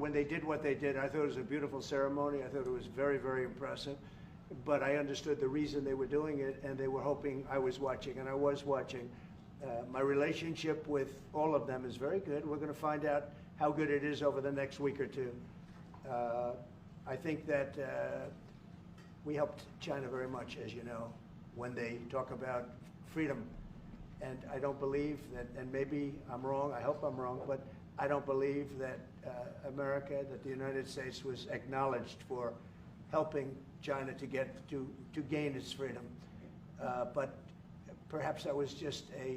When they did what they did, I thought it was a beautiful ceremony. I thought it was very, very impressive. But I understood the reason they were doing it, and they were hoping I was watching, and I was watching. My relationship with all of them is very good. We're going to find out how good it is over the next week or two. I think that we helped China very much, as you know, when they talk about freedom. And I don't believe that, and maybe I'm wrong, I hope I'm wrong, but I don't believe that America, that the United States was acknowledged for helping China to get to gain its freedom. But perhaps that was just a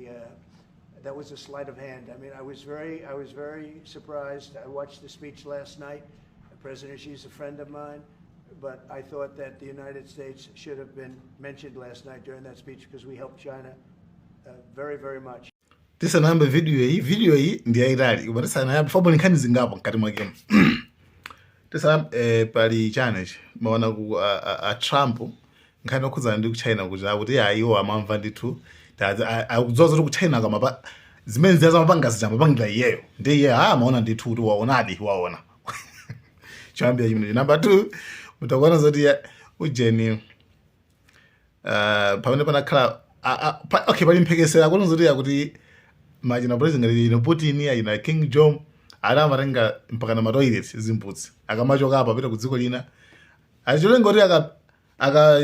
that was a sleight of hand. I mean, I was very surprised. I watched the speech last night. President Xi is a friend of mine, but I thought that the United States should have been mentioned last night during that speech because we helped China very, very much. Tisanayambe video iyi, video iyi ndi yayitali, koma tisanayambe fabo nkhani zingapo mkati mwakemo. Tisanayambe, pali chani maona ku a Trump, nkhani yokhudzana ndi ku China, kuti akuti ayi, iwo amamva ndithu, akudziwa zoti ku China kamapa zimene ziya zamapanga zija amapangira iyeyo, ndi iye amaona ndithu kuti waonadi, waona choyambira chimenecho. Number two, mutakuona zoti ujeni pamene panakhala okay, pali mphekesera kuona zoti yakuti machina president ngati ino Putin, ayina Kim Jong ana amatenga mpaka na matoilet, zimbudzi, akamachoka apa apita ku dziko lina, achilenga kuti aka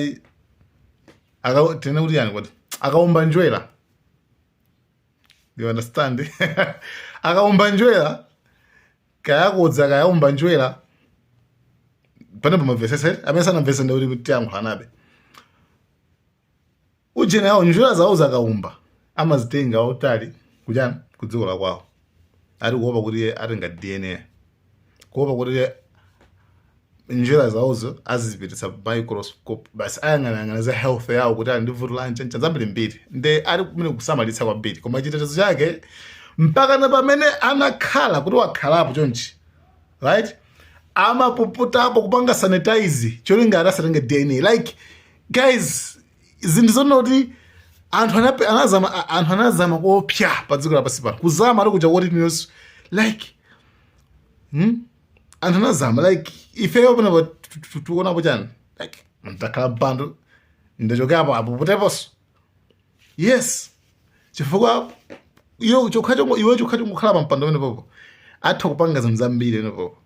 tene kuti yani kuti akaumba njwera, you understand? Akaumba njwera, kayakodza, kayaumba njwera pane pamamvesese. Amene sanamvese ndikuti tiyankhula nabe ujeni awo njwera zawo zakaumba amazitenga autali kuchani ku dziko la kwawo, ari kuopa kuti atenga DNA, kuopa kuti njwera zawozo azizipititsa microscope, basi ayang'anayang'ana za health yawo kuti ali ndi vuto la nchancha zambirimbiri, nde ali kumene kusamalitsa kwambiri. Koma chitetezo chake mpaka na pamene anakhala kuti wakhalapo chonchi, right, amapuputapo kupanga sanitize cholinga asatenge DNA. Like, guys, zinthu zonena kuti anthu anazama, anthu anazama kopya pa dziko lapansi pano, kuzama ali kuja kuti news like, Anthu anazama like ifeyo panopo tikuonapo chani? Like ndakhala mpando, ndachokapo, apuputeponso, yes, chifukwa iyo chokha chomwe iwe chokha chongokhala pa mpando pamenepopo atha kupanga zinthu zambiri pamenepopo,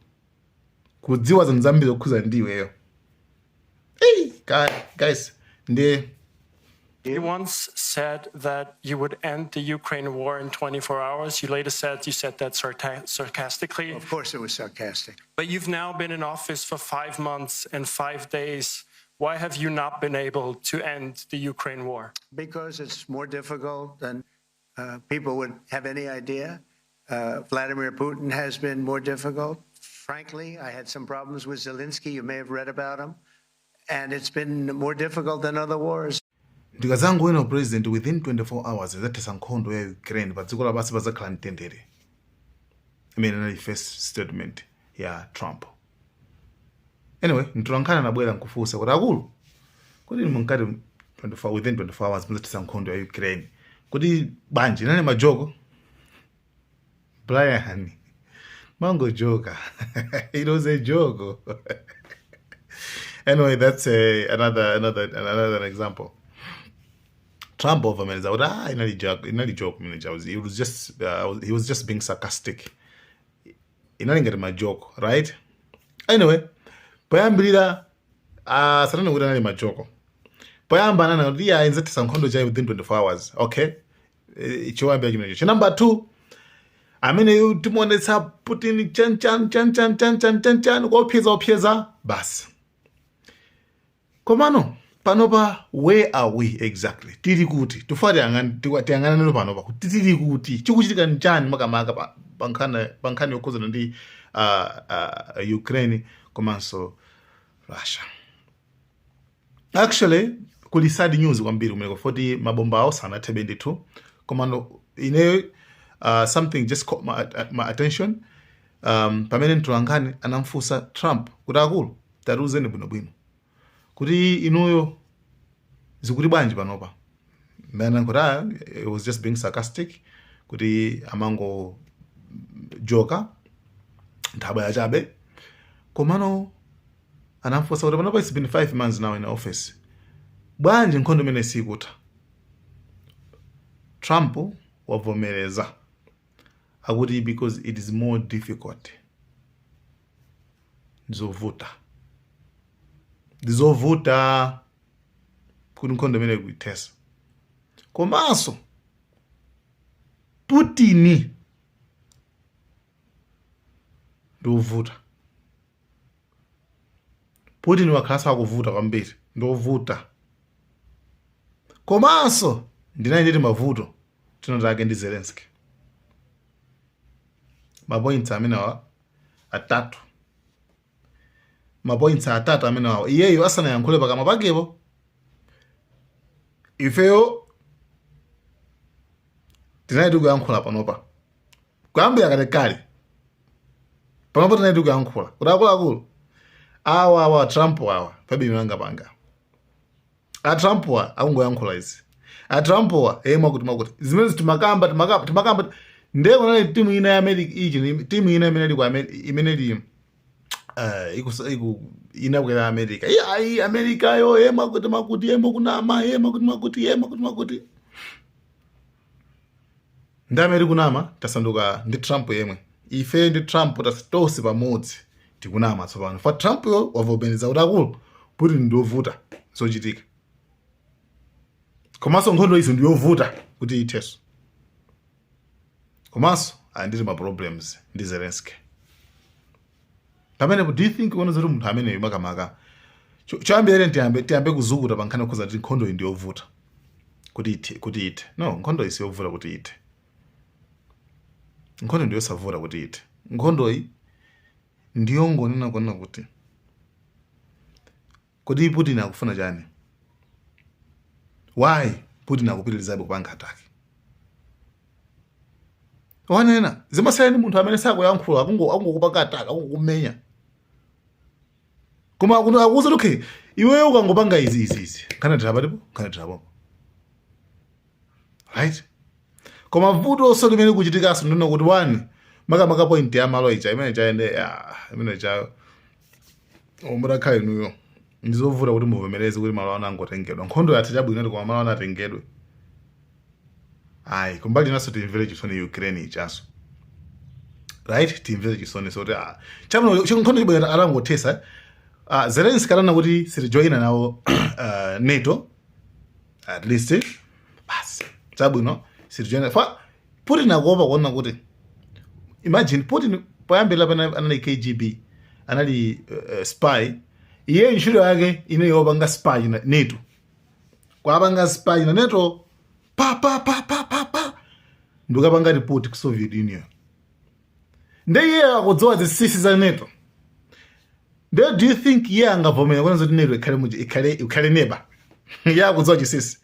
kudziwa zinthu zambiri zokhuza ndi iweyo. Hey, guys, ndi You once said that you would end the Ukraine war in 24 hours. You later said you said that sarcastically. Of course, it was sarcastic. But you've now been in office for 5 months and 5 days. Why have you not been able to end the Ukraine war? Because it's more difficult than people would have any idea. Vladimir Putin has been more difficult. Frankly, I had some problems with Zelensky. You may have read about him. And it's been more difficult than other wars. Ndikazangowina president, within 24 hours idzathetsa nkhondo ya Ukraine, pa dziko lapansi padzakhala mtendere. Imene inali first statement ya Trump. Anyway, mtolankhani anabwera nkufunsa kuti, akulu, kuti munkati 24, within 24 hours mudzathetsa nkhondo ya Ukraine, kuti bwanji inali majoko? Brian mangojoka, it was a joke. Anyway, that's a, another another another example. Trump vomereza kuti ah, inali joke, inali joke manager. He was just he was just being sarcastic, inali ngati majoko, right? Anyway, poyambirira sanene kuti anali majoko. Poyamba anana kuti iye ayinzathetsa nkhondo chayi within 24 hours. Okay, choyambira chimenecho. Cha number 2, amene timuonetsa Putin chan chan chan chan chan chan chan chan, kuopseza opseza basi. Komano panopa, where are we exactly? Tili kuti? Tifuna tiyang'ananeno panopa kuti tili kuti, chikuchitika nchani makamaka pa nkhani yokhuzana ndi Ukraine komanso Russia. Actually, kuli sad news kwambiri kumeneko, foti mabomba awo sanathebe ndithu. Komano ine something just caught my attention pamene mtolankhani anamfunsa Trump kuti, akulu, tatiuzeni bwinobwino kuti inuyo zikuti bwanji panopa? Mmene kuti ah, it was just being sarcastic, kuti amango joka. Nthabwa yachabe. Komano anafunsa kuti panopa, it's been 5 months now in office, bwanji nkhondo imene sikutha? Trump wavomereza, akuti because it is more difficult, ndizovuta, ndizovuta kuti nkhondo imene kuithesa. Komanso Putin ndiovuta. Putin wakhala sakuvuta kwambiri, ndiovuta. Komanso ndinali nditi mavuto tinatake ndi Zelensky. Mapoints amenewa atatu, mapoints atatu amenewawo, iyeyo asanayankhule pakamwa pakepo, ifeyo tinali tikuyankhula panopa kuyambira kalekale. Panopa tinali tikuyankhula kuti akuluakulu awa, awa Trump awa, pabino angapanga a Trump wa akungoyankhula izi, a Trump wa eh mwakuti mwakuti, zimene timakamba, timakamba, timakamba. Ndiye kunali timu ina ya America ichi, timu ina imene ili ku America, imene ili iku inakwera America. Iya, ayi, America yo, eh mwakuti mwakuti, eh mwakunama, eh mwakuti mwakuti, eh mwakuti mwakuti. Ndi amene tikunama tasanduka ndi Trump yemwe. Ife ndi Trump tonse pamodzi tikunama tsopano. Fa Trump yo wavomereza kuti akulu, Putin ndiovuta zochitika, komanso nkhondo izo ndiyovuta kuti itheso, komanso ali ndi ma problems ndi Zelensky. Pamenepo, do you think kuona zoti munthu ameneyo makamaka choyambirira tiyambe kuzukuta pa nkhani yokhuza kuti nkhondo iyi ndiyovuta kuti ithe, kuti ithe? No, nkhondo iyi siyovuta kuti ithe. Nkhondo ndiyosavuta kuti ithe. Nkhondo iyi ndiyongonena kuona kuti kodi Putin akufuna chani? Why Putin akupitirizabe kupanga attack? Wanena zimasiyana ndi munthu amene sakuyankhula, akungokupanga attack, akungokumenya, koma akuuza kuti okay, iweyo ukangopanga izi, izi, izi, nkhani tirapapo, nkhani tirapopo, right? Koma vuto limene kuchitikanso ndino kuti one, makamaka point ya malo ija imene chaende imene cha mutakhala inuyo, ndizovuta kuti muvomereze kuti malo anu angotengedwa. Nkhondo yatha, chabwino, koma malo anu atengedwe, ayi. Kumbali inaso timvere chisoni Ukraine ichanso, right? Timvere chisoni so kuti chabwino, nkhondo chibwera atangothesa, Zelensky atanena kuti sitijoyina nawo NATO, at least basi, chabwino, sitijoyina. Fa Putin akuopa kuona kuti, imagine, Putin poyambirira pena anali KGB, anali spy. Iye ntchito yake ine yopanga spy na NATO, kwapanga spy na NATO, pa pa pa pa pa pa, ndikapanga report ku Soviet Union. Nde iye akudziwa zinsinsi za NATO. Nde do you think iye angavomera kuona zoti NATO ikhale muji, ikhale neba? Iye akudziwa chinsinsi.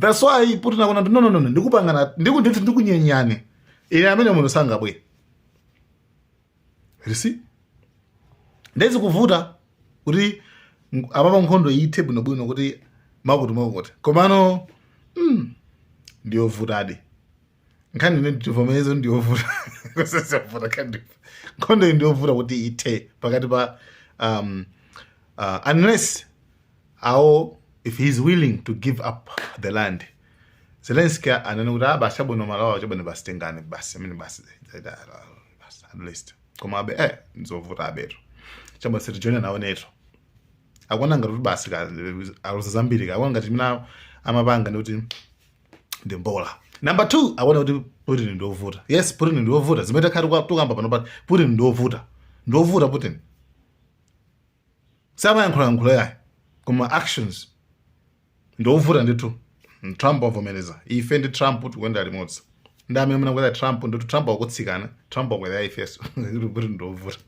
That's why Putin akuona kuti no, no, no, no, ndikupangana ndithu, ndikunyenyane ine, amene munthu sangabwere. You see, ndezi kuvuta kuti apapa nkhondo ithe bwinobwino kuti makuti makuti, komano ndiyovutadi nkhani ine, ndivomereze ndiyovuta. Kusesevuta nkhani, nkhondo iyi ndiyovuta kuti ithe pakati pa unless awo, if he's willing to give up the land. Zelensky anene kuti ah, basi, chabwino, malo chabwino, basi, tengani basi, amene basi basi, at least. Koma abe ndizovuta abeto. Chabwino, sitijoina nawo NATO. Akuona ngati kuti basi aluza zambiri, akuona ngati mina amapanga ndikuti ndi mbola. Number two, akuona kuti Putin ndiovuta. Yes, Putin ndiovuta. Zimene takhala tukamba pano pa Putin ndiovuta, ndiovuta Putin. Samayankhulayankhula yayi, koma actions, ndiovuta ndithu. Trump wavomereza. Ife ndi Trump tikuyenda limodzi. Ndi amene munakwera Trump ndithu, Trump akutsikana, Trump akwera ifeso. Putin ndiovuta.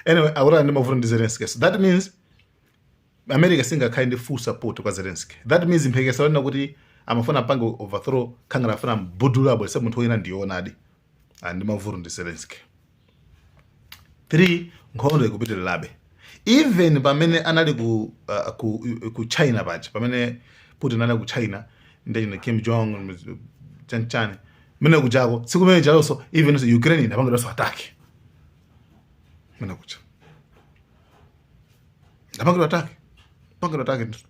Anyway, akuti ndi mavuto ndi Zelensky, so that means America singakhale ndi full support kwa Zelensky. That means mphekesera lina kuti amafuna apange overthrow, khangala afuna mbudula, abwerese munthu wina, ndionadi ndi mavuto ndi Zelensky. 3, nkhondo ikupitirirabe even pamene anali ku China paja, pamene Putin anali ku China ndi Kim Jong chanchani mene kujako, tsiku mene jalonso even Ukraine inapangidwanso attack. Mene kucha ndapangidwa attack, pangidwa attack ndithu.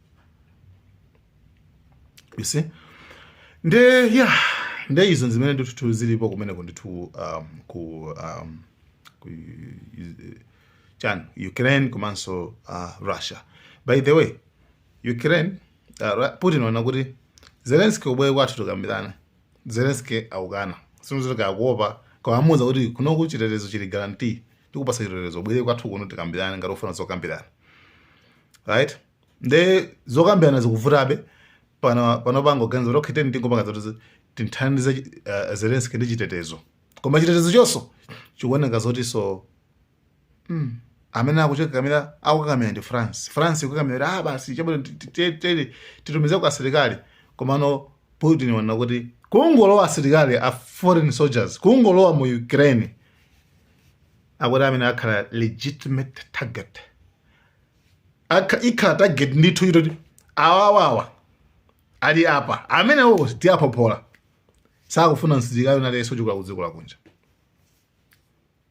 You see, nde yeah, nde izo zimene ndithu zilipo kumeneko ndithu ku chani, Ukraine komanso Russia. By the way, Ukraine, Putin wana kuti Zelensky ubwere kwathu tikambirane. Zelensky aukana, sinozoti akuopa, kawamuza kuti kunoku chitetezo chili guarantee, tikupasa chitetezo, ubwere kwathu kuno tikambirane ngati ufuna zokambirana, right? Nde zokambirana zikuvutabe. Pano pano pangoganiza kuti okay, teni tingopanga zoti tinthandize Zelensky ndi chitetezo, koma chitetezo chonso chikuoneka zoti so amene akuchikakamira, akukakamira ndi France. France ikukakamira kuti ah, basi chabwino, titumize ku asilikali. Komano Putin wana kuti kungolowa asilikali a foreign soldiers, kungolowa mu Ukraine, akuti amene akhala legitimate target, ikhala target ndithu, chitoti awawawa ali apa, amenewo tiaphophola. Sakufuna msilikali unalenso chokula ku dziko lakunja.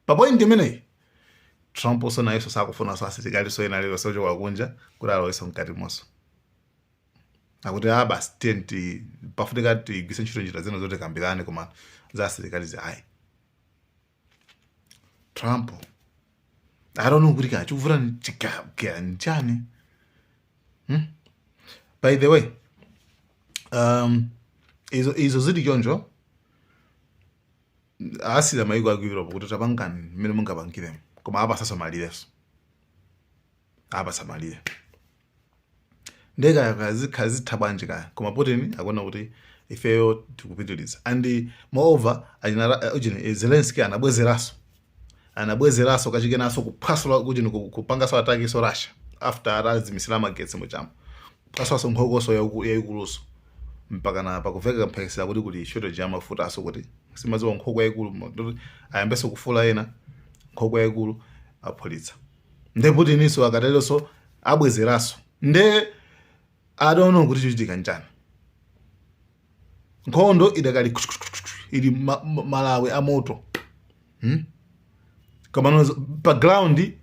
Pa point imeneyi Trump also nayenso sakufunanso asilikali so ena lero sochoka kunja kuti alowenso mkati monso. Akuti ah, basi, tiye pafunika tigwise ntchito njira zina zoti kambirane, koma za asilikali zi ayi. Trump, I don't know kuti kaya chikuvuta nchani, By the way, izo zili choncho, asila maiko aku Europe kuti tapangani mmene mungapangiremo, koma apa sasamalirenso, apa samalire ndekaya zikhala zitha bwanji kaya. Koma Putin akuona kuti ifeyo tikupitiriza, and moreover achina ujini Zelensky anabwezeranso kachikenaso kuphwasula ujini, kupangaso attack so Russia after atazimisira magetsi muchamo, kuphwasulaso nkhokoso yayikuluso, mpaka na pakuveka kamphekesera kuti kuli shortage ya mafuta aso, kuti simaziwa nkhokwe yayikulu ndoti ayambenso kufula ena nkhokwe yayikulu aphulitsa. Nde Putininso akateronso abwezeranso. Nde I don't know kuti chochitika nchani. Nkhondo idakali ili malawi amoto, Koma pa ground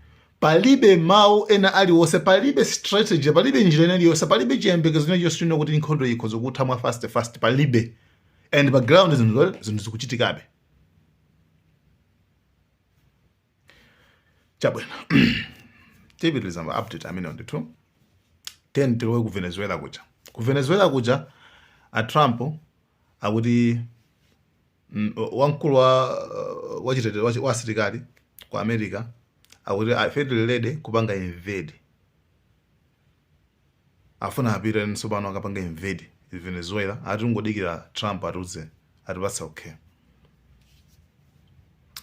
palibe mawu ena aliwonse, palibe strategy, palibe njira ina iliyonse, palibe chiyembekezo china chonse chino kuti nkhondo ikhoza kutha mwa fast fast, palibe. And pa ground zinthu zikuchitikabe. Chabwino, tipitiliza ma update amenewo ndithu. Then tilowe ku Venezuela kuja. Ku Venezuela kuja a Trump akuti wamkulu wa chitetezo wa asilikali ku America akuti ife tili ready kupanga invade. Afuna apite tsopano akapanga invade Venezuela, ati ungodikira Trump atiuze, atipatsa okay.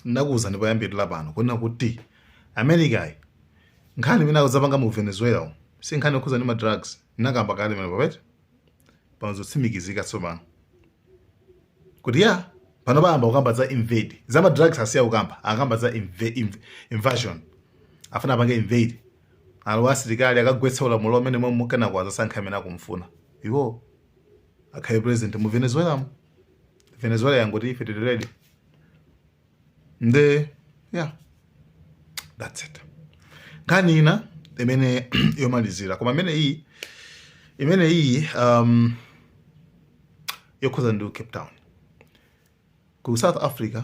Ndakuwuzani poyambirira pano kunena kuti America iyi nkhani imene akudzapanga mu Venezuela si nkhani yokhuza ndi ma drugs. Ndinakamba kale imene papete pano zotsimikizika tsopano kuti ya pano bayamba kukamba za invade, za ma drugs asiya kukamba, akamba za invasion. Afuna apange invade, alowa asilikali akagwetsa ulamuliro amene momwe, kenako azasankha amene akumfuna iwo akhale president mu Venezuela mu. Venezuela yangoti ife tili ready. Nde yeah, that's it. Nkhani ina imene yomalizira, koma imene iyi yokhuza ndi Cape Town ku South Africa,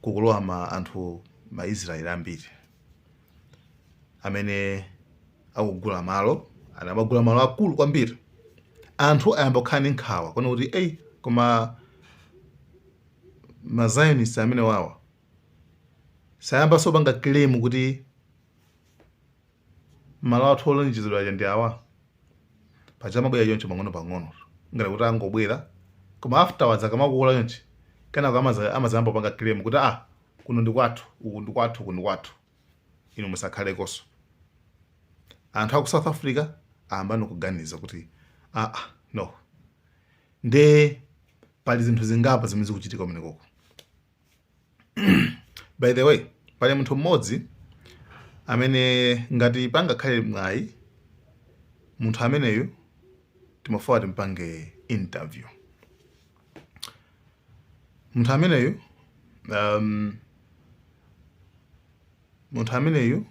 kukulowa ma anthu ma Israeli ambiri amene akugula malo, anamagula malo akulu kwambiri. Anthu ayamba kukhala ndi nkhawa kuona kuti ei, koma ma Zionist amene wawa sayambanso panga claim kuti malo athu olonjezedwa aja ndi awa. Paja amabwera choncho pang'ono pang'ono ngati kuti angobwera, koma afterwards akamakula chonchi, kenako amazayamba kupanga claim kuti ah, kuno ndi kwathu, uku ndi kwathu, uku ndi kwathu, inu musakhalekonso. Anthu aku South Africa ayambano kuganiza kuti ah, ah, no. Nde pali zinthu zingapo zimene zikuchitika kumenekoko. By the way, pali munthu mmodzi amene ngati pangakhale mwayi, munthu ameneyu timafuna timpange interview. Munthu ameneyu Munthu ameneyu,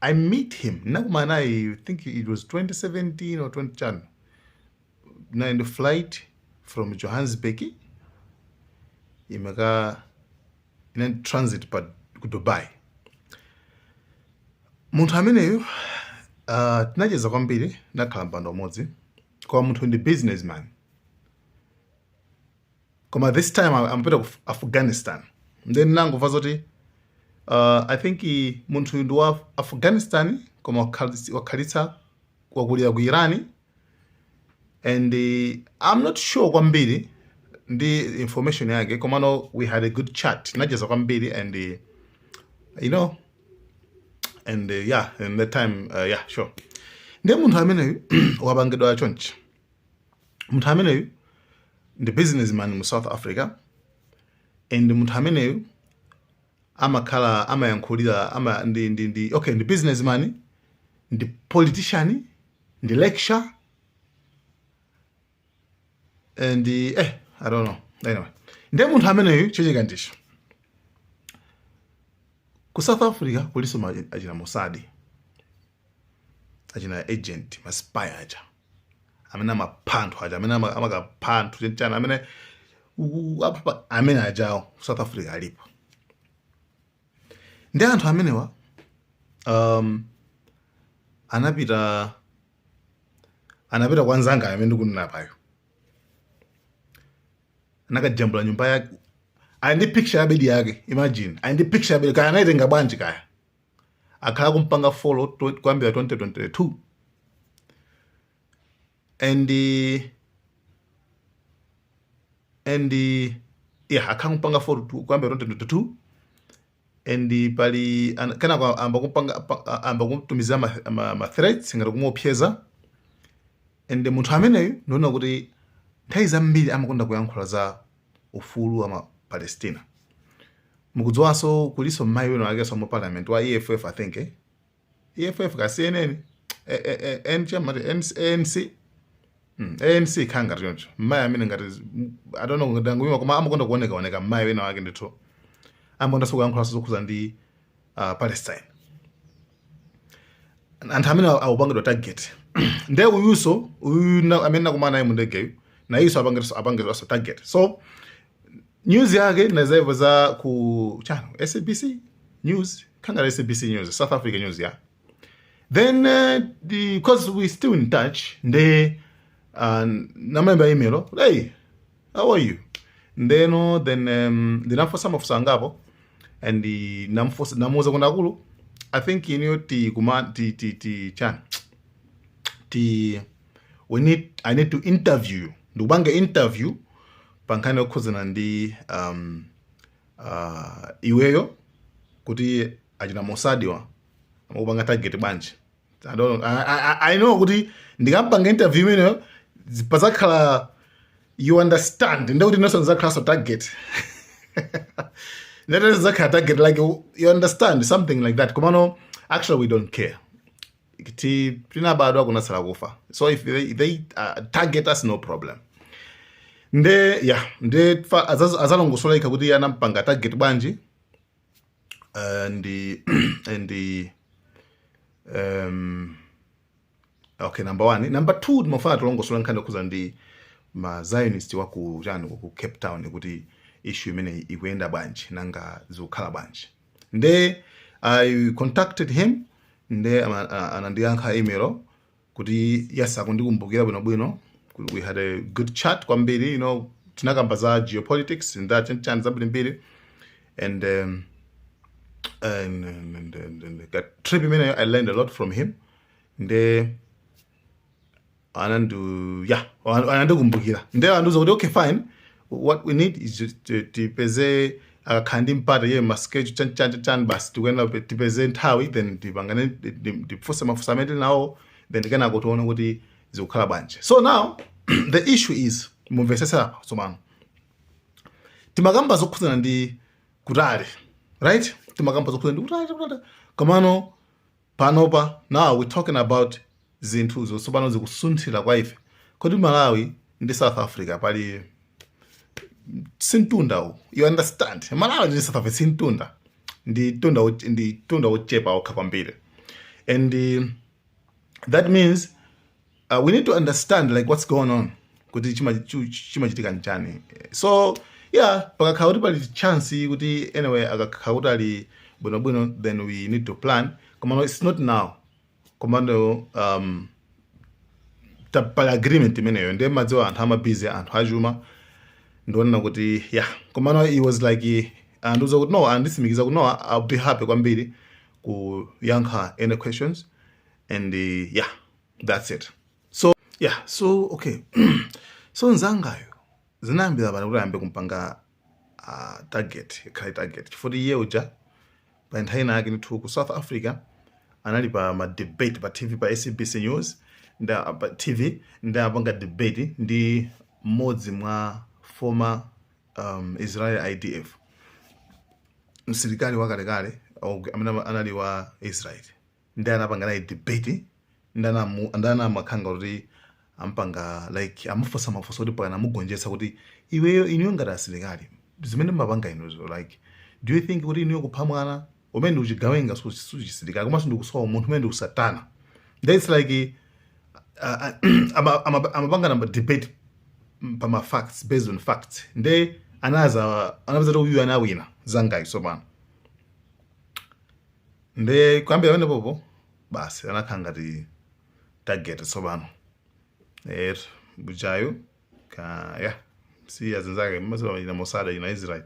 I meet him, nakumana naye, I think it was 2017 or 2010, na in the flight from Johannesburg imaka ina transit pa ku Dubai. Munthu ameneyu, tinacheza kwambiri, nakhala mpando umodzi, koma munthu ndi businessman. Koma this time amapita ku Afghanistan. Then nangomva zoti I think munthu ndi wa Afghanistan, koma wakhalitsa, wakulira ku Iran, and I'm not sure kwambiri ndi information yake, komano we had a good chat, tinacheza kwambiri and you know and yeah, in that time, yeah, sure. Ndiye munthu ameneyu wapangidwa chonchi. Munthu ameneyu ndi businessman mu South Africa, and munthu ameneyu amakhala amayankhulira ama ndi okay, ndi businessman, ndi politician, ndi lecturer and I don't know. Anyway, ndiye munthu ameneyu, chochika ndicho ku South Africa kuliso achina Mossad, achina agent, ma spy aja amene amapha anthu aja, amene amakapha anthu chenchana, amene amene ajawo ku South Africa alipo. Ndi anthu amenewa anapita kwa nzanga amene ndikunena payo, anakajambula nyumba yake. Ali ndi picture ya bedi yake. Imagine, ali ndi picture ya bedi. Kaya anaitenga bwanji, kaya akhala kumpanga follow kuyambira 2022 and yeah, akhala kumpanga follow kuyambira 2022 and pali kenako amba kumpanga amba kumtumizira ma threats, ngati kumuopseza. And munthu ameneyu, ndiona kuti nthawi zambiri amakonda kuyankhula za ufulu wa ma Palestina. Mukudziwanso kuliso mmayi wina wakenso mu parliament wa EFF, I think, eh? EFF ka CNN, N chamati ANC, ANC khala ngati choncho. Mmayi amene ngati, I don't know, ngati koma amakonda kuoneka oneka mmayi wina wake ndithu, amakondanso kuyankhulanso zokhuza ndi Palestine. Anthu amene akupangidwa target, nde uyuso uyu amene nakumana naye mu ndegeyu, nayinso apangidwanso target. So news yake ndinazaiva za ku chano SABC News, khangala SABC News, South Africa News, yeah. Then because we still in touch, nde namalemba email, "Hey, how are you?" Ndeno then ndinafunsa mafunso angapo and namfunsa, namuuza kuti, "Akulu, I think iniyo ti kuma ti ti ti chani ti we need I need to interview you, ndikupanga interview pa nkhani yokhuzana ndi iweyo, kuti achina Mossad wa amakupanga target bwanji." I don't I know kuti ndikampanga interview imeneyo pazakhala, you understand, ndekuti inonso ndizakhalanso target, ndete zizakhala target, like, you understand, something like that. Komano actually we don't care. Ti tinabadwa kunatsala kufa, so if they target us, no problem. Nde yeah, nde azalongosola ikha kuti anampanga target bwanji and okay, number one. Number two, timafuna tilongosola nkhani yokhuza ndi ma Zionist wa ku chani, ku Cape Town, kuti issue imene ikuyenda bwanji, nanga zikukhala bwanji. Nde I contacted him, nde anandiyankha email kuti yes, akundikumbukira bwinobwino. We had a good chat kwambiri, tinakamba za geopolitics nda chani zambirimbiri and that trip imeneyo I learned a lot from him. Nde anandu yeah, anandikumbukira, nde andiuza kuti, "Okay, fine, what we need is just tipeze, akakhala ndi mpata ye ma schedule chani chani chani, basi tikuyenera tipeze nthawi, then tipangane, tifunse mafunso amene tili nawo, then kenako tione kuti zikukhala bwanji." So now the issue is, mumvesesa apa tsopano, timakamba zokhudzana ndi kutali, right? Timakamba zokhudzana ndi kutali, kutali. Komano panopa now we're talking about zinthu zotsopano zikusunthira kwa ife. Kodi Malawi ndi South Africa pali sintunda, you understand? Malawi ndi South Africa sintunda. Ndi tunda ochepa okha kwambiri, and that means we need to understand like what's going on, kuti chimachitika nchani. So yeah, pakakhala kuti pali chance kuti anyway akakhala kuti ali bwinobwino, then we need to plan. Komano it's not now. Komano pali agreement imeneyo. Ndiye madziwa anthu ama busy, anthu achuma, ndionena kuti yeah. Komano he was like, andiuza kuti no, anditsimikiza kuti no, I'll be happy kwambiri kuyankha any questions, and yeah, that's it. So yeah, so okay, so nzangayo zinayambira pano kuti ayambe kumpanga target, ikhale target, chifukwa iye uja pa nthawi ina yake ndithu ku South Africa anali pa ma debate pa TV, pa SABC News nda pa TV, ndi apanga debate ndi mmodzi mwa former Israel IDF, msilikali wakalekale amene anali wa Israel, ndi anapanga naye debate, ndi anamakhanga kuti ampanga like amufunsa mafunso kuti pakana amugonjetsa, kuti iweyo, inuyo ngati asilikali, zimene mumapanga inuzo, like do you think kuti inuyo kupha mwana umene ndi uchigawenga, suchisilikali, komanso ndikusowa munthu umene ndi usatana? Then it's like amapanga namba debate pama facts, based on facts. Nde anaza anapeza kuti uyu anawina zangayi. Tsopano nde kuyambira pamene popo basi anakhala ngati target. Tsopano bujayo ka yeah, si azinzake masema ina Mossad, ina Israel,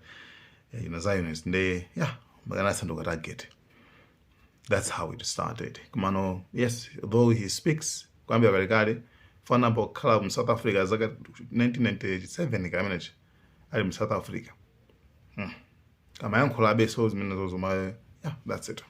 ina Zionist, nde yeah, makanasanduka target. That's how it started. Komano yes, though he speaks kuyambira kalekale, fana pokhala mu South Africa zaka 1997 kamenechi ali mu South Africa, amayankhulabe. So zimene zozoma, yeah, that's it.